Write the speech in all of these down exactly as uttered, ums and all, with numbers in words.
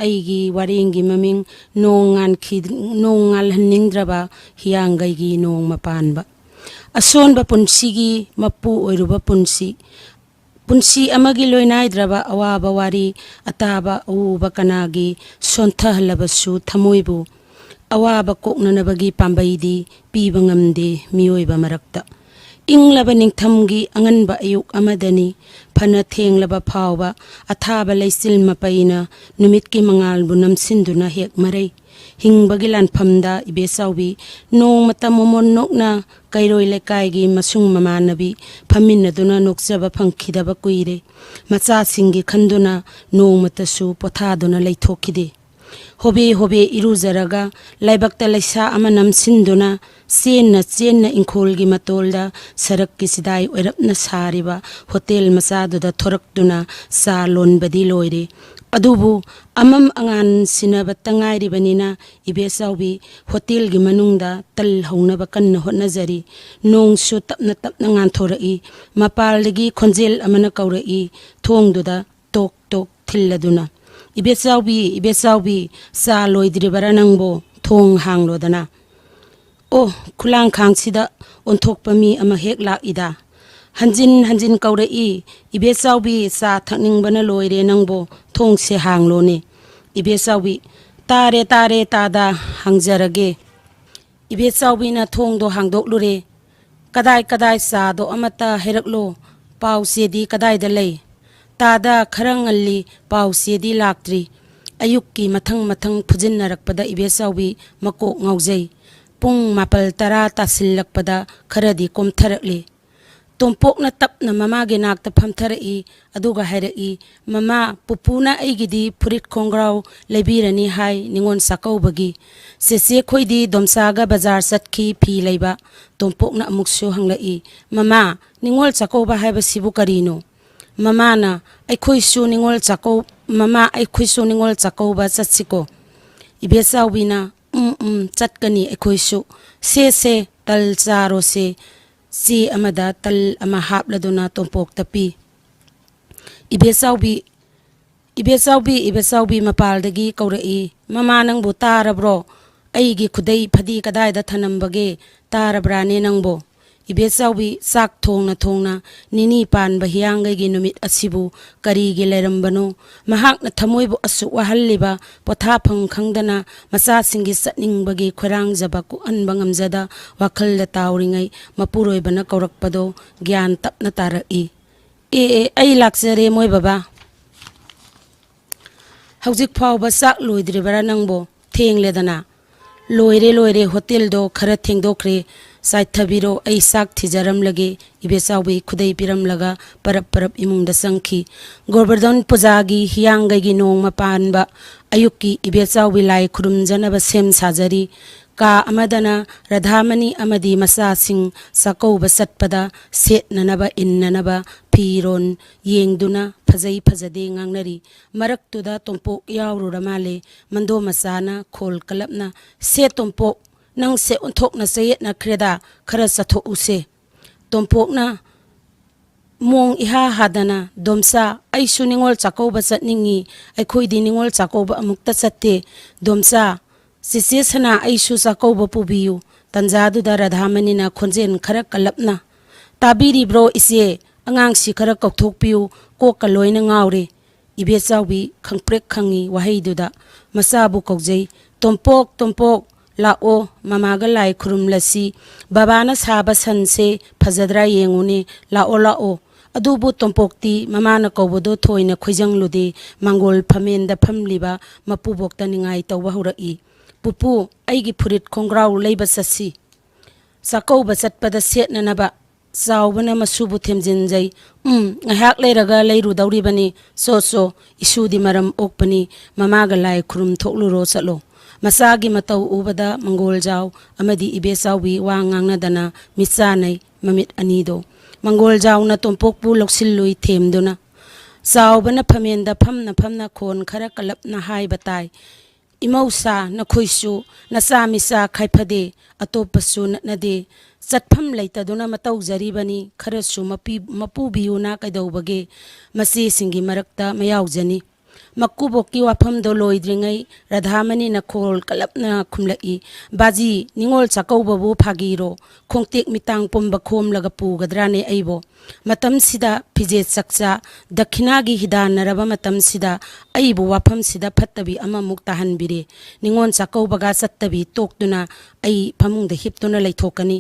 ꯑꯩꯒꯤ ꯋꯥꯔꯦꯡꯒꯤ ꯃꯃꯤꯡ ꯅꯣꯡ ꯉꯥꯟꯈꯤ-, ꯅꯣꯡ ꯉꯥꯜꯍꯟꯅꯤꯡꯗ꯭ꯔꯕ ꯍꯤꯌꯥꯡꯒꯩꯒꯤ ꯅꯣꯡꯃ ꯄꯥꯟꯕ꯫ ꯑꯁꯣꯟꯕ ꯄꯨꯟꯁꯤꯒꯤ ꯃꯄꯨ ꯑꯣꯏꯔꯨꯕ ꯄꯨꯟꯁꯤ, ꯄꯨꯟꯁꯤ ꯑꯃꯒꯤ ꯂꯣꯏꯅꯥꯏꯗ꯭ꯔꯕ ꯑꯋꯥꯕ ꯋꯥꯔꯤ, ꯑꯇꯥꯕ ꯑꯎꯕ ꯀꯅꯥꯒꯤ ꯁꯣꯟꯊꯍꯜꯂꯕꯁꯨ ꯊꯃꯣꯏꯕꯨ ꯑꯋꯥꯕ ꯀꯣꯛꯅꯅꯕꯒꯤ ꯄꯥꯝꯕꯩꯗꯤ ꯄꯤꯕ ꯉꯝꯗꯦ ꯃꯤꯑꯣꯏꯕ ꯃꯔꯛꯇ꯫ ꯏꯪꯂꯕ ꯅꯤꯡꯊꯝꯒꯤ ꯑꯉꯟꯕ ꯑꯌꯨꯛ ꯑꯃꯗꯅꯤ, ꯐꯅ ꯊꯦꯡꯂꯕ ꯐꯥꯎꯕ ꯑꯊꯥꯕ ꯂꯩꯆꯤꯜ ꯃꯄꯩꯅ ꯅꯨꯃꯤꯠꯀꯤ ꯃꯉꯥꯜꯕꯨ ꯅꯝꯁꯤꯟꯗꯨꯅ ꯍꯦꯛ ꯃꯔꯩ꯫ ꯍꯤꯡꯕꯒꯤ ꯂꯥꯟꯐꯝꯗ ꯏꯕꯦꯆꯥꯎꯕꯤ ꯅꯣꯡꯃꯇ ꯃꯣꯃꯣꯟ ꯅꯣꯛꯅ ꯀꯩꯔꯣꯏ ꯂꯩꯀꯥꯏꯒꯤ ꯃꯁꯨꯡ ꯃꯃꯥꯟꯅꯕꯤ ꯐꯝꯃꯤꯟꯅꯗꯨꯅ ꯅꯣꯛꯆꯕ ꯐꯪꯈꯤꯗꯕ ꯀꯨꯏꯔꯦ꯫ ꯃꯆꯥꯁꯤꯡꯒꯤ ꯈꯟꯗꯨꯅ ꯅꯣꯡꯃꯇꯁꯨ ꯄꯣꯊꯥꯗꯨꯅ ꯂꯩꯊꯣꯛꯈꯤꯗꯦ꯫ ꯍꯣꯕꯦ ꯍꯣꯕꯦ ꯏꯔꯨꯖꯔꯒ ꯂꯥꯏꯕꯛꯇ ꯂꯩꯁꯥ ꯑꯃ ꯅꯝꯁꯤꯟꯗꯨꯅ ꯆꯦꯟꯅ ꯆꯦꯟꯅ ꯏꯪꯈꯣꯜꯒꯤ ꯃꯇꯣꯜꯗ ꯁꯔꯛꯀꯤ ꯆꯤꯗꯥꯏ ꯑꯣꯏꯔꯞꯅ ꯁꯥꯔꯤꯕ ꯍꯣꯇꯦꯜ ꯃꯆꯥꯗꯨꯗ ꯊꯣꯔꯛꯇꯨꯅ ꯆꯥ ꯂꯣꯟꯕꯗꯤ ꯂꯣꯏꯔꯦ꯫ ꯑꯗꯨꯕꯨ ꯑꯃꯝ ꯑꯉꯥꯟ ꯁꯤꯟꯅꯕꯇ ꯉꯥꯏꯔꯤꯕꯅꯤꯅ ꯏꯕꯦꯆꯥꯎꯕꯤ ꯍꯣꯇꯦꯜꯒꯤ ꯃꯅꯨꯡꯗ ꯇꯜ ꯍꯧꯅꯕ ꯀꯟꯅ ꯍꯣꯠꯅꯖꯔꯤ꯫ ꯅꯣꯡꯁꯨ ꯇꯞꯅ ꯇꯞꯅ ꯉꯥꯟꯊꯣꯔꯛꯏ꯫ ꯃꯄꯥꯜꯗꯒꯤ ꯈꯣꯟꯖꯦꯜ ꯑꯃꯅ ꯀꯧꯔꯛꯏ, ꯊꯣꯡꯗꯨꯗ ꯇꯣꯛ ꯇꯣꯛ ꯊꯤꯜꯂꯗꯨꯅ꯫ "ꯏꯕꯦꯆꯥꯎꯕꯤ, ꯏꯕꯦꯆꯥꯎꯕꯤ, ꯆꯥ ꯂꯣꯏꯗ꯭ꯔꯤꯕꯔꯥ ꯅꯪꯕꯣ? ꯊꯣꯡ ꯍꯥꯡꯂꯣꯗꯅ꯫" ꯑꯣ, ꯈꯨꯂꯥꯡꯈꯥꯡꯁꯤꯗ ꯑꯣꯟꯊꯣꯛꯄ ꯃꯤ ꯑꯃ ꯍꯦꯛ ꯂꯥꯛꯏꯗ꯫ ꯍꯟꯖꯤꯟ ꯍꯟꯖꯤꯟ ꯀꯧꯔꯛꯏ, "ꯏꯕꯦꯆꯥꯎꯕꯤ, ꯆꯥ ꯊꯛꯅꯤꯡꯕꯅ ꯂꯣꯏꯔꯦ ꯅꯪꯕꯣ, ꯊꯣꯡꯁꯦ ꯍꯥꯡꯂꯣꯅꯦ꯫" ꯏꯕꯦꯆꯥꯎꯕꯤ, "ꯇꯥꯔꯦ, ꯇꯥꯔꯦ, ꯇꯥꯗ, ꯍꯥꯡꯖꯔꯒꯦ꯫" ꯏꯕꯦꯆꯥꯎꯕꯤꯅ ꯊꯣꯡꯗꯣ ꯍꯥꯡꯗꯣꯛꯂꯨꯔꯦ꯫ "ꯀꯗꯥꯏ ꯀꯗꯥꯏ ꯆꯥꯗꯣ ꯑꯃꯠꯇ ꯍꯩꯔꯛꯂꯣ, ꯄꯥꯎ ꯆꯦꯗꯤ ꯀꯗꯥꯏꯗ ꯂꯩ?" "ꯇꯥꯗ, ꯈꯔ ꯉꯜꯂꯤ, ꯄꯥꯎ ꯆꯦꯗꯤ ꯂꯥꯛꯇ꯭ꯔꯤ꯫" ꯑꯌꯨꯛꯀꯤ ꯃꯊꯪ ꯃꯊꯪ ꯐꯨꯖꯤꯟꯅꯔꯛꯄꯗ ꯏꯕꯦꯆꯥꯎꯕꯤ ꯃꯀꯣꯛ ꯉꯥꯎꯖꯩ꯫ ꯄꯨꯡ ꯃꯥꯄꯜ ꯇꯔꯥ ꯇꯥꯁꯤꯜꯂꯛꯄꯗ ꯈꯔꯗꯤ ꯀꯣꯝꯊꯔꯛꯂꯤ꯫ ꯇꯣꯝꯄꯣꯛꯅ ꯇꯞꯅ ꯃꯃꯥꯒꯤ ꯅꯥꯛꯇ ꯐꯝꯊꯔꯛꯏ, ꯑꯗꯨꯒ ꯍꯥꯏꯔꯛꯏ, "ꯃꯃꯥ, ꯄꯨꯄꯨꯅ ꯑꯩꯒꯤꯗꯤ ꯐꯨꯔꯤꯠ ꯈꯣꯡꯒ꯭ꯔꯥꯎ ꯂꯩꯕꯤꯔꯅꯤ ꯍꯥꯏ ꯅꯤꯉꯣꯜ ꯆꯥꯛꯀꯧꯕꯒꯤ꯫ ꯆꯦꯆꯦ ꯈꯣꯏꯗꯤ ꯗꯣꯝꯆꯥꯒ ꯕꯖꯥꯔ ꯆꯠꯈꯤ ꯐꯤ ꯂꯩꯕ꯫" ꯇꯣꯝꯄꯣꯛꯅ ꯑꯃꯨꯛꯁꯨ ꯍꯪꯂꯛꯏ, "ꯃꯃꯥ, ꯅꯤꯉꯣꯜ ꯆꯥꯛꯀꯧꯕ ꯍꯥꯏꯕꯁꯤꯕꯨ ꯀꯔꯤꯅꯣ?" ꯃꯃꯥꯅ, "ꯑꯩꯈꯣꯏꯁꯨ ꯅꯤꯉꯣꯜ ꯆꯥꯛꯀꯧ-, ꯃꯃꯥ, ꯑꯩꯈꯣꯏꯁꯨ ꯅꯤꯉꯣꯜ ꯆꯥꯛꯀꯧꯕ ꯆꯠꯁꯤꯀꯣ?" ꯏꯕꯦꯆꯥꯎꯕꯤꯅ, "ꯎꯝ, ꯎꯝ, ꯆꯠꯀꯅꯤ ꯑꯩꯈꯣꯏꯁꯨ꯫ ꯁꯦ, ꯁꯦ, ꯇꯜ ꯆꯥꯔꯣꯁꯦ꯫" ꯆꯦ ꯑꯃꯗ ꯇꯜ ꯑꯃ ꯍꯥꯞꯂꯗꯨꯅ ꯇꯣꯝꯄꯣꯛꯇ ꯄꯤ꯫ ꯏꯕꯦꯆꯥꯎꯕꯤ, "ꯏꯕꯦꯆꯥꯎꯕꯤ, ꯏꯕꯦꯆꯥꯎꯕꯤ" ꯃꯄꯥꯜꯗꯒꯤ ꯀꯧꯔꯛꯏ꯫ "ꯃꯃꯥ, ꯅꯪꯕꯨ ꯇꯥꯔꯕ꯭ꯔꯣ? ꯑꯩꯒꯤ ꯈꯨꯗꯩ ꯐꯗꯤ ꯀꯗꯥꯏꯗ ꯊꯅꯝꯕꯒꯦ? ꯇꯥꯔꯕ꯭ꯔꯥꯅꯦ ꯅꯪꯕꯣ?" "ꯏꯕꯦꯆꯥꯎꯕꯤ, ꯆꯥꯛ ꯊꯣꯡꯅ ꯊꯣꯡꯅ ꯅꯤꯅꯤ ꯄꯥꯟꯕ ꯍꯤꯌꯥꯡꯒꯩꯒꯤ ꯅꯨꯃꯤꯠ ꯑꯁꯤꯕꯨ ꯀꯔꯤꯒꯤ ꯂꯩꯔꯝꯕꯅꯣ? ꯃꯍꯥꯛꯅ ꯊꯃꯣꯏꯕꯨ ꯑꯁꯨꯛ ꯋꯥꯍꯜꯂꯤꯕ ꯄꯣꯊꯥꯐꯝ ꯈꯪꯗꯅ ꯃꯆꯥꯁꯤꯡꯒꯤ ꯆꯠꯅꯤꯡꯕꯒꯤ ꯈꯣꯏꯔꯥꯡꯖꯕ ꯀꯣꯛꯍꯟꯕ ꯉꯝꯖꯗ ꯋꯥꯈꯜꯗ ꯇꯥꯎꯔꯤꯉꯩ ꯃꯄꯨꯔꯣꯏꯕꯅ ꯀꯧꯔꯛꯄꯗꯣ ꯒ꯭ꯌꯥꯟ ꯇꯞꯅ ꯇꯥꯔꯛꯏ꯫ "ꯑꯦ, ꯑꯦ, ꯑꯩ ꯂꯥꯛꯆꯔꯦ ꯃꯣꯏ ꯕꯕꯥ꯫ ꯍꯧꯖꯤꯛ ꯐꯥꯎꯕ ꯆꯥꯛ ꯂꯣꯏꯗ꯭ꯔꯤꯕꯔꯥ ꯅꯪꯕꯣ? ꯊꯦꯡꯂꯦꯗꯅ꯫" "ꯂꯣꯏꯔꯦ, ꯂꯣꯏꯔꯦ, ꯍꯣꯇꯦꯜꯗꯣ ꯈꯔ ꯊꯦꯡꯗꯣꯛꯈ꯭ꯔꯦ꯫ ꯆꯥꯏꯊꯕꯤꯔꯣ, ꯑꯩ ꯆꯥꯛ ꯊꯤꯖꯔꯝꯂꯒꯦ꯫" ꯏꯕꯦꯆꯥꯎꯕꯤ ꯈꯨꯗꯩ ꯄꯤꯔꯝꯂꯒ ꯄꯔꯞ ꯄꯔꯞ ꯏꯃꯨꯡꯗ ꯆꯪꯈꯤ꯫ ꯒꯣꯕꯔꯙꯟ ꯄꯨꯖꯥꯒꯤ ꯍꯤꯌꯥꯡꯒꯩꯒꯤ ꯅꯣꯡꯃ ꯄꯥꯟꯕ ꯑꯌꯨꯛꯀꯤ ꯏꯕꯦꯆꯥꯎꯕꯤ ꯂꯥꯏ ꯈꯨꯔꯨꯝꯖꯅꯕ ꯁꯦꯝ ꯁꯥꯖꯔꯤ꯫ ꯀꯥ ꯑꯃꯗꯅ ꯔꯥꯙꯥꯃꯅꯤ ꯑꯃꯗꯤ ꯃꯆꯥꯁꯤꯡ ꯆꯥꯛꯀꯧꯕ ꯆꯠꯄꯗ ꯁꯦꯠꯅꯅꯕ ꯏꯟꯅꯅꯕ ꯐꯤꯔꯣꯟ ꯌꯦꯡꯗꯨꯅ ꯐꯖꯩ ꯐꯖꯗꯦ ꯉꯥꯡꯅꯔꯤ꯫ ꯃꯔꯛꯇꯨꯗ ꯇꯣꯝꯄꯣꯛ ꯌꯥꯎꯔꯨꯔ ꯃꯥꯜꯂꯦ꯫ ꯃꯟꯗꯣ ꯃꯆꯥꯅ ꯈꯣꯜ ꯀꯂꯞꯅ, "ꯁꯦ ꯇꯣꯝꯄꯣꯛ, ꯅꯪꯁꯦ ꯑꯣꯟꯊꯣꯛꯅ ꯆꯌꯦꯠꯅꯈ꯭ꯔꯦꯗ, ꯈꯔ ꯆꯠꯊꯣꯛꯎꯁꯦ꯫" ꯇꯣꯝꯄꯣꯛꯅ ꯃꯣꯡ ꯏꯍꯥ ꯍꯥꯗꯅ, "ꯗꯣꯝꯆꯥ, ꯑꯩꯁꯨ ꯅꯤꯉꯣꯜ ꯆꯥꯛꯀꯧꯕ ꯆꯠꯅꯤꯡꯉꯤ꯫ ꯑꯩꯈꯣꯏꯗꯤ ꯅꯤꯉꯣꯜ ꯆꯥꯛꯀꯧꯕ ꯑꯃꯨꯛꯇ ꯆꯠꯇꯦ꯫ ꯗꯣꯝꯆꯥ, ꯆꯦꯆꯦ ꯁꯅꯥ, ꯑꯩꯁꯨ ꯆꯥꯛꯀꯧꯕ ꯄꯨꯕꯤꯌꯨ꯫" ꯇꯟꯖꯥꯗꯨꯗ ꯔꯥꯙꯥꯃꯅꯤꯅ ꯈꯣꯟꯖꯦꯜ ꯈꯔ ꯀꯜꯂꯞꯅ, "ꯇꯥꯕꯤꯔꯤꯕ꯭ꯔꯣ ꯏꯆꯦ? ꯑꯉꯥꯡꯁꯤ ꯈꯔ ꯀꯧꯊꯣꯛꯄꯤꯌꯨ, ꯀꯣꯛꯀ ꯂꯣꯏꯅ ꯉꯥꯎꯔꯦ꯫" ꯏꯕꯦꯆꯥꯎꯕꯤ ꯈꯪꯄ꯭ꯔꯦꯛ ꯈꯪꯉꯤ ꯋꯥꯍꯩꯗꯨꯗ꯫ ꯃꯆꯥꯕꯨ ꯀꯧꯖꯩ꯫ "ꯇꯣꯝꯄꯣꯛ, ꯇꯣꯝꯄꯣꯛ, ꯂꯥꯛꯑꯣ, ꯃꯃꯥꯒ ꯂꯥꯏ ꯈꯨꯔꯨꯝꯂꯁꯤ꯫ ꯕꯕꯥꯅ ꯁꯥꯕ ꯁꯟꯁꯦ ꯐꯖꯗ꯭ꯔꯥ ꯌꯦꯡꯉꯨꯅꯦ, ꯂꯥꯛꯑꯣ, ꯂꯥꯛꯑꯣ꯫" ꯑꯗꯨꯕꯨ ꯇꯣꯝꯄꯣꯛꯇꯤ ꯃꯃꯥꯅ ꯀꯧꯕꯗꯣ ꯊꯣꯏꯅ ꯈꯣꯏꯖꯪꯂꯨꯗꯦ꯫ ꯃꯪꯒꯣꯜ ꯐꯝꯃꯦꯟꯗ ꯐꯝꯂꯤꯕ ꯃꯄꯨꯕꯣꯛꯇ ꯅꯤꯡꯉꯥꯏ ꯇꯧꯕ ꯍꯧꯔꯛꯏ꯫ "ꯄꯨꯄꯨ, ꯑꯩꯒꯤ ꯐꯨꯔꯤꯠ ꯈꯣꯡꯒ꯭ꯔꯥꯎ ꯂꯩꯕ ꯆꯠꯁꯤ꯫ ꯆꯥꯛꯀꯧꯕ ꯆꯠꯄꯗ ꯁꯦꯠꯅꯅꯕ꯫" ꯆꯥꯎꯕꯅ ꯃꯁꯨꯕꯨ ꯊꯦꯝꯖꯤꯟꯖꯩ꯫ "ꯎꯝ, ꯉꯥꯏꯍꯥꯛ ꯂꯩꯔꯒ ꯂꯩꯔꯨꯗꯧꯔꯤꯕꯅꯤ꯫ ꯆꯣ, ꯆꯣ, ꯏꯁꯨꯗꯤ ꯃꯔꯝ ꯑꯣꯛꯄꯅꯤ꯫ ꯃꯃꯥꯒ ꯂꯥꯏ ꯈꯨꯔꯨꯝ ꯊꯣꯛꯂꯨꯔꯣ, ꯆꯠꯂꯣ꯫" ꯃꯆꯥꯒꯤ ꯃꯇꯧ ꯎꯕꯗ ꯃꯪꯒꯣꯜꯖꯥꯎ ꯑꯃꯗꯤ ꯏꯕꯦꯆꯥꯎꯕꯤ ꯋꯥ ꯉꯥꯡꯅꯗꯅ ꯃꯤꯠ ꯆꯥꯟꯅꯩ꯫ ꯃꯃꯤꯠ ꯑꯅꯤꯗꯣ ꯃꯪꯒꯣꯜꯖꯥꯎꯅ ꯇꯣꯝꯄꯣꯛꯄꯨ ꯂꯧꯁꯤꯜꯂꯨꯏ ꯊꯦꯝꯗꯨꯅ꯫ ꯆꯥꯎꯕꯅ ꯐꯝꯃꯦꯟꯗ ꯐꯝꯅ ꯐꯝꯅ ꯈꯣꯟ ꯈꯔ ꯀꯜꯂꯞꯅ ꯍꯥꯏꯕ ꯇꯥꯏ꯫ "ꯏꯃꯧꯁꯥ, ꯅꯈꯣꯏꯁꯨ ꯅꯆꯥ ꯃꯤꯆꯥ ꯈꯥꯏꯐꯗꯦ, ꯑꯇꯣꯞꯄꯁꯨ ꯅꯠꯅꯗꯦ꯫ ꯆꯠꯐꯝ ꯂꯩꯇꯗꯨꯅ ꯃꯇꯧꯖꯔꯤꯕꯅꯤ, ꯈꯔꯁꯨ ꯃꯄꯤ-, ꯃꯄꯨꯕꯤꯌꯨꯅ ꯀꯩꯗꯧꯕꯒꯦ?" ꯃꯆꯦꯁꯤꯡꯒꯤ ꯃꯔꯛꯇ ꯃꯌꯥꯎꯖꯅꯤ꯫ ꯃꯀꯨꯕꯣꯛꯀꯤ ꯋꯥꯐꯝꯗꯣ ꯂꯣꯏꯗ꯭ꯔꯤꯉꯩ ꯔꯥꯙꯥꯃꯅꯤꯅ ꯈꯣꯜ ꯀꯂꯞꯅ ꯈꯨꯝꯂꯛꯏ, "ꯕꯥꯖꯤ, ꯅꯤꯉꯣꯜ ꯆꯥꯛꯀꯧꯕꯕꯨ ꯐꯥꯒꯤꯔꯣ? ꯈꯣꯡꯇꯦꯛ ꯃꯤꯇꯥꯡ ꯄꯨꯝꯕ ꯈꯣꯝꯂꯒ ꯄꯨꯒꯗ꯭ꯔꯥꯅꯦ ꯑꯩꯕꯣ? ꯃꯇꯝꯁꯤꯗ ꯐꯤꯖꯦꯠ ꯆꯛꯆꯥ, ꯗꯈꯤꯅꯥꯒꯤ ꯍꯤꯗꯥꯟꯅꯔꯕ ꯃꯇꯝꯁꯤꯗ ꯑꯩꯕꯨ ꯋꯥꯐꯝꯁꯤꯗ ꯐꯠꯇꯕꯤ ꯑꯃꯃꯨꯛ ꯇꯥꯍꯟꯕꯤꯔꯦ꯫ ꯅꯤꯉꯣꯜ ꯆꯥꯛꯀꯧꯕꯒ ꯆꯠꯇꯕꯤ ꯇꯣꯛꯇꯨꯅ ꯑꯩ ꯐꯃꯨꯡꯗ ꯍꯤꯞꯇꯨꯅ ꯂꯩꯊꯣꯛꯀꯅꯤ꯫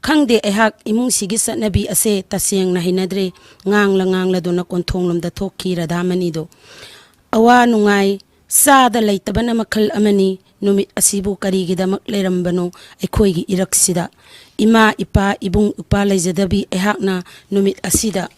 ꯈꯪꯗꯦ, ꯑꯩꯍꯥꯛ ꯏꯃꯨꯡꯁꯤꯒꯤ ꯆꯠꯅꯕꯤ ꯑꯁꯦ ꯇꯁꯦꯡꯅ ꯍꯩꯅꯗ꯭ꯔꯦ꯫" ꯉꯥꯡꯂ ꯉꯥꯡꯂꯗꯨꯅ ꯀꯣꯟꯊꯣꯡꯂꯣꯝꯗ ꯊꯣꯛꯈꯤ ꯔꯥꯙꯥꯃꯅꯤꯗꯣ꯫ ꯑꯋꯥ ꯅꯨꯡꯉꯥꯏ ꯆꯥꯗ ꯂꯩꯇꯕꯅ ꯃꯈꯜ ꯑꯃꯅꯤ꯫ ꯅꯨꯃꯤꯠ ꯑꯁꯤꯕꯨ ꯀꯔꯤꯒꯤꯗꯃꯛ ꯂꯩꯔꯝꯕꯅꯣ ꯑꯩꯈꯣꯏꯒꯤ ꯏꯔꯛꯁꯤꯗ? ꯏꯃꯥ, ꯏꯄꯥ, ꯏꯕꯨꯡ, ꯏꯄ꯭ꯋꯥ ꯂꯩꯖꯗꯕꯤ ꯑꯩꯍꯥꯛꯅ ꯅꯨꯃꯤꯠ ꯑꯁꯤꯗ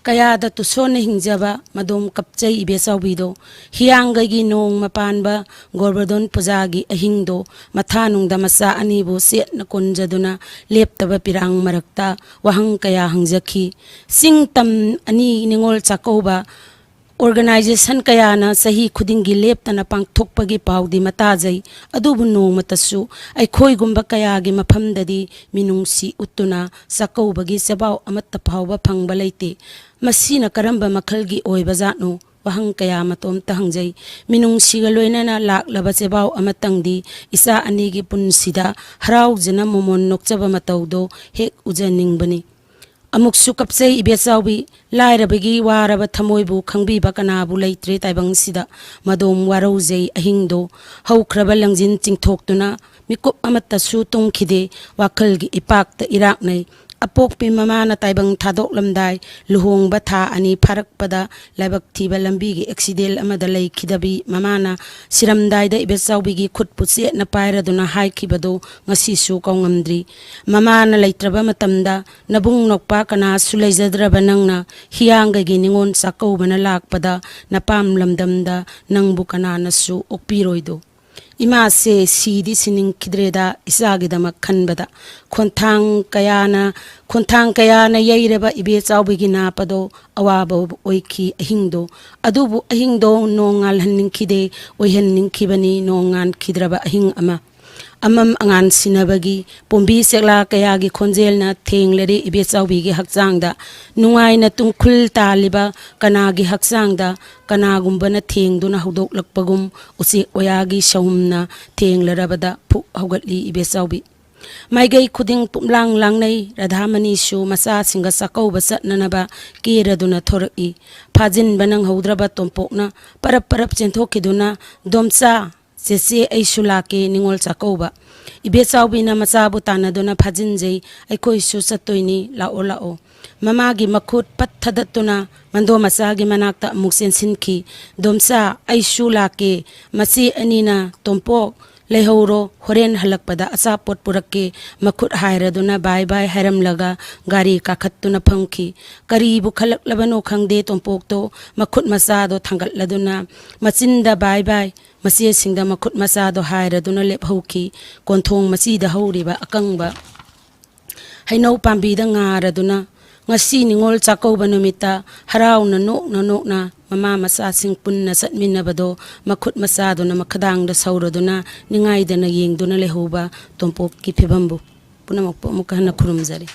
ꯀꯌꯥꯗ ꯇꯨꯁꯣꯟꯅ ꯍꯤꯡꯖꯕ ꯃꯗꯣꯝ ꯀꯞꯆꯩ ꯏꯕꯦꯆꯥꯎꯕꯤꯗꯣ꯫ ꯍꯤꯌꯥꯡꯒꯩꯒꯤ ꯅꯣꯡꯃ ꯄꯥꯟꯕ ꯒꯣꯕꯔꯙꯟ ꯄꯨꯖꯥꯒꯤ ꯑꯍꯤꯡꯗꯣ ꯃꯊꯥꯅꯨꯡꯗ ꯃꯆꯥ ꯑꯅꯤꯕꯨ ꯆꯦꯠꯅ ꯀꯣꯟꯖꯗꯨꯅ ꯂꯦꯞꯇꯕ ꯄꯤꯔꯥꯡ ꯃꯔꯛꯇ ꯋꯥꯍꯪ ꯀꯌꯥ ꯍꯪꯖꯈꯤ꯫ ꯆꯤꯡ ꯇꯝ ꯑꯅꯤ ꯅꯤꯉꯣꯜ ꯆꯥꯛꯀꯧꯕ ꯑꯣꯔꯒꯅꯥꯏꯖꯦꯁꯟ ꯀꯌꯥꯅ ꯆꯍꯤ ꯈꯨꯗꯤꯡꯒꯤ ꯂꯦꯞꯇꯅ ꯄꯥꯡꯊꯣꯛꯄꯒꯤ ꯄꯥꯎꯗꯤ ꯃꯇꯥꯖꯩ꯫ ꯑꯗꯨꯕꯨ ꯅꯣꯡꯃꯇꯁꯨ ꯑꯩꯈꯣꯏꯒꯨꯝꯕ ꯀꯌꯥꯒꯤ ꯃꯐꯝꯗꯗꯤ ꯃꯤꯅꯨꯡꯁꯤ ꯎꯠꯇꯨꯅ ꯆꯥꯛꯀꯧꯕꯒꯤ ꯆꯦꯕꯥꯎ ꯑꯃꯠꯇ ꯐꯥꯎꯕ ꯐꯪꯕ ꯂꯩꯇꯦ꯫ ꯃꯁꯤꯅ ꯀꯔꯝꯕ ꯃꯈꯜꯒꯤ ꯑꯣꯏꯕꯖꯥꯠꯅꯣ? ꯋꯥꯍꯪ ꯀꯌꯥ ꯃꯇꯣꯝꯇ ꯍꯪꯖꯩ꯫ ꯃꯤꯅꯨꯡꯁꯤꯒ ꯂꯣꯏꯅꯅ ꯂꯥꯛꯂꯕ ꯆꯦꯕꯥꯎ ꯑꯃꯇꯪꯗꯤ ꯏꯆꯥ ꯑꯅꯤꯒꯤ ꯄꯨꯟꯁꯤꯗ ꯍꯔꯥꯎꯖꯅ ꯃꯣꯃꯣꯟ ꯅꯣꯛꯆꯕ ꯃꯇꯧꯗꯣ ꯍꯦꯛ ꯎꯖꯅꯤꯡꯕꯅꯤ꯫ ꯑꯃꯨꯛꯁꯨ ꯀꯞꯆꯩ ꯏꯕꯦꯆꯥꯎꯕꯤ, ꯂꯥꯏꯔꯕꯒꯤ ꯋꯥꯔꯕ ꯊꯃꯣꯏꯕꯨ ꯈꯪꯕꯤꯕ ꯀꯅꯥꯕꯨ ꯂꯩꯇ꯭ꯔꯦ ꯇꯥꯏꯕꯪꯁꯤꯗ꯫ ꯃꯗꯣꯝ ꯋꯥꯔꯧꯖꯩ ꯑꯍꯤꯡꯗꯣ ꯍꯧꯈ꯭ꯔꯕ ꯂꯪꯖꯤꯟ ꯆꯤꯡꯊꯣꯛꯇꯨꯅ ꯃꯤꯀꯨꯞ ꯑꯃꯠꯇꯁꯨ ꯇꯨꯝꯈꯤꯗꯦ꯫ ꯋꯥꯈꯜꯒꯤ ꯏꯄꯥꯛꯇ ꯏꯔꯥꯛꯅꯩ꯫ ꯑꯄꯣꯛꯄꯤ ꯃꯃꯥꯅ ꯇꯥꯏꯕꯪ ꯊꯥꯗꯣꯛꯂꯝꯗꯥꯏ, ꯂꯨꯍꯣꯡꯕ ꯊꯥ ꯑꯅꯤ ꯐꯥꯔꯛꯄꯗ ꯂꯥꯏꯕꯛ ꯊꯤꯕ ꯂꯝꯕꯤꯒꯤ ꯑꯦꯛꯁꯤꯗꯦꯟ ꯑꯃꯗ ꯂꯩꯈꯤꯗꯕꯤ ꯃꯃꯥꯅ ꯁꯤꯔꯝꯗꯥꯏꯗ ꯏꯕꯦꯆꯥꯎꯕꯤꯒꯤ ꯈꯨꯠꯄꯨ ꯆꯦꯠꯅ ꯄꯥꯏꯔꯗꯨꯅ ꯍꯥꯏꯈꯤꯕꯗꯨ ꯉꯁꯤꯁꯨ ꯀꯥꯎꯉꯝꯗ꯭ꯔꯤ꯫ ꯃꯃꯥꯅ ꯂꯩꯇ꯭ꯔꯕ ꯃꯇꯝꯗ ꯅꯕꯨꯡ ꯅꯧꯄꯥ ꯀꯅꯥꯁꯨ ꯂꯩꯖꯗ꯭ꯔꯕ ꯅꯪꯅ ꯍꯤꯌꯥꯡꯒꯩꯒꯤ ꯅꯤꯉꯣꯜ ꯆꯥꯛꯀꯧꯕꯅ ꯂꯥꯛꯄꯗ ꯅꯄꯥꯝ ꯂꯝꯗꯝꯗ ꯅꯪꯕꯨ ꯀꯅꯥꯅꯁꯨ ꯑꯣꯛꯄꯤꯔꯣꯏꯗꯣ꯫ ꯏꯃꯥꯁꯦ ꯁꯤꯗꯤ ꯁꯤꯅꯤꯡꯈꯤꯗ꯭ꯔꯦꯗ ꯏꯆꯥꯒꯤꯗꯃꯛ ꯈꯟꯕꯗ꯫ ꯈꯣꯟꯊꯥꯡ ꯀꯌꯥꯅ, ꯈꯣꯟꯊꯥꯡ ꯀꯌꯥꯅ ꯌꯩꯔꯕ ꯏꯕꯦꯆꯥꯎꯕꯤꯒꯤ ꯅꯥꯞ ꯑꯗꯣ ꯑꯋꯥꯕ ꯑꯣꯏꯈꯤ ꯑꯍꯤꯡꯗꯣ꯫ ꯑꯗꯨꯕꯨ ꯑꯍꯤꯡꯗꯣ ꯅꯣꯡ ꯉꯥꯜꯍꯟꯅꯤꯡꯈꯤꯗꯦ, ꯑꯣꯏꯍꯟꯅꯤꯡꯈꯤꯕꯅꯤ ꯅꯣꯡ ꯉꯥꯟꯈꯤꯗ꯭ꯔꯕ ꯑꯍꯤꯡ ꯑꯃ꯫ ꯑꯃꯝ ꯑꯉꯥꯟ ꯁꯤꯟꯅꯕꯒꯤ ꯄꯣꯝꯕꯤ ꯆꯦꯛꯂꯥ ꯀꯌꯥꯒꯤ ꯈꯣꯟꯖꯦꯜꯅ ꯊꯦꯡꯂꯔꯦ ꯏꯕꯦꯆꯥꯎꯕꯤꯒꯤ ꯍꯛꯆꯥꯡꯗ꯫ ꯅꯨꯡꯉꯥꯏꯅ ꯇꯨꯡꯈꯨꯜ ꯇꯥꯜꯂꯤꯕ ꯀꯅꯥꯒꯤ ꯍꯛꯆꯥꯡꯗ ꯀꯅꯥꯒꯨꯝꯕꯅ ꯊꯦꯡꯗꯨꯅ ꯍꯧꯗꯣꯛꯂꯛꯄꯒꯨꯝ ꯎꯆꯦꯛ ꯋꯥꯌꯥꯒꯤ ꯁꯍꯨꯝꯅ ꯊꯦꯡꯂꯔꯕꯗ ꯐꯨꯛ ꯍꯧꯒꯠꯂꯤ ꯏꯕꯦꯆꯥꯎꯕꯤ꯫ ꯃꯥꯏꯀꯩ ꯈꯨꯗꯤꯡ ꯄꯨꯝꯂꯥꯡ ꯂꯥꯡꯅꯩ꯫ ꯔꯥꯙꯥꯃꯅꯤꯁꯨ ꯃꯆꯥꯁꯤꯡꯒ ꯆꯥꯛꯀꯧꯕ ꯆꯠꯅꯅꯕ ꯀꯦꯔꯗꯨꯅ ꯊꯣꯔꯛꯏ꯫ ꯐꯥꯖꯤꯟꯕ ꯅꯪꯍꯧꯗ꯭ꯔꯕ ꯇꯣꯝꯄꯣꯛꯅ ꯄꯔꯞ ꯄꯔꯞ ꯆꯦꯟꯊꯣꯛꯈꯤꯗꯨꯅ, "ꯗꯣꯝꯆꯥ, ꯆꯦꯆꯦ, ꯑꯩꯁꯨ ꯂꯥꯛꯀꯦ ꯅꯤꯉꯣꯜ ꯆꯥꯛꯀꯧꯕ꯫" ꯏꯕꯦꯆꯥꯎꯕꯤꯅ ꯃꯆꯥꯕꯨ ꯇꯥꯟꯅꯗꯨꯅ ꯐꯥꯖꯤꯟꯖꯩ꯫ "ꯑꯩꯈꯣꯏꯁꯨ ꯆꯠꯇꯣꯏꯅꯤ, ꯂꯥꯛꯑꯣ, ꯂꯥꯛꯑꯣ꯫" ꯃꯃꯥꯒꯤ ꯃꯈꯨꯠ ꯄꯠ ꯊꯗꯠꯇꯨꯅ ꯃꯟꯗꯣ ꯃꯆꯥꯒꯤ ꯃꯅꯥꯛꯇ ꯑꯃꯨꯛ ꯆꯦꯟꯁꯤꯟꯈꯤ꯫ "ꯗꯣꯝꯆꯥ, ꯑꯩꯁꯨ ꯂꯥꯛꯀꯦ꯫ ꯃꯆꯦ ꯑꯅꯤꯅ ꯇꯣꯝꯄꯣꯛ ꯂꯩꯍꯧꯔꯣ, ꯍꯣꯔꯦꯟ ꯍꯜꯂꯛꯄꯗ ꯑꯆꯥꯄꯣꯠ ꯄꯨꯔꯛꯀꯦ꯫" ꯃꯈꯨꯠ ꯍꯥꯏꯔꯗꯨꯅ ꯕꯥꯏ ꯕꯥꯏ ꯍꯥꯏꯔꯝꯂꯒ ꯒꯥꯔꯤ ꯀꯥꯈꯠꯇꯨꯅ ꯐꯝꯈꯤ꯫ ꯀꯔꯤꯕꯨ ꯈꯜꯂꯛꯂꯕꯅꯣ ꯈꯪꯗꯦ, ꯇꯣꯝꯄꯣꯛꯇꯣ ꯃꯈꯨꯠ ꯃꯆꯥꯗꯣ ꯊꯥꯡꯒꯠꯂꯗꯨꯅ ꯃꯆꯤꯟꯗ ꯕꯥꯏ ꯕꯥꯏ, ꯃꯆꯦꯁꯤꯡꯗ ꯃꯈꯨꯠ ꯃꯆꯥꯗꯣ ꯍꯥꯏꯔꯗꯨꯅ ꯂꯦꯞꯍꯧꯈꯤ꯫ ꯀꯣꯟꯊꯣꯡ ꯃꯆꯤꯗ ꯍꯧꯔꯤꯕ ꯑꯀꯪꯕ ꯍꯩꯅꯧ ꯄꯥꯝꯕꯤꯗ ꯉꯥꯔꯗꯨꯅ, ꯉꯁꯤ ꯅꯤꯉꯣꯜ ꯆꯥꯛꯀꯧꯕ ꯅꯨꯃꯤꯠꯇ ꯍꯔꯥꯎꯅ ꯅꯣꯛꯅ ꯅꯣꯛꯅ ꯃꯃꯥ ꯃꯆꯥꯁꯤꯡ ꯄꯨꯟꯅ ꯆꯠꯃꯤꯟꯅꯕꯗꯣ ꯃꯈꯨꯠ ꯃꯆꯥꯗꯨꯅ ꯃꯈꯗꯥꯡꯗ ꯁꯧꯔꯗꯨꯅ ꯅꯤꯡꯉꯥꯏꯗꯅ ꯌꯦꯡꯗꯨꯅ ꯂꯩꯍꯧꯕ ꯇꯣꯝꯄꯣꯛꯀꯤ ꯐꯤꯕꯝꯕꯨ ꯄꯨꯝꯅꯃꯛꯄꯨ ꯑꯃꯨꯛꯀ ꯍꯟꯅ ꯈꯨꯔꯨꯝꯖꯔꯤ꯫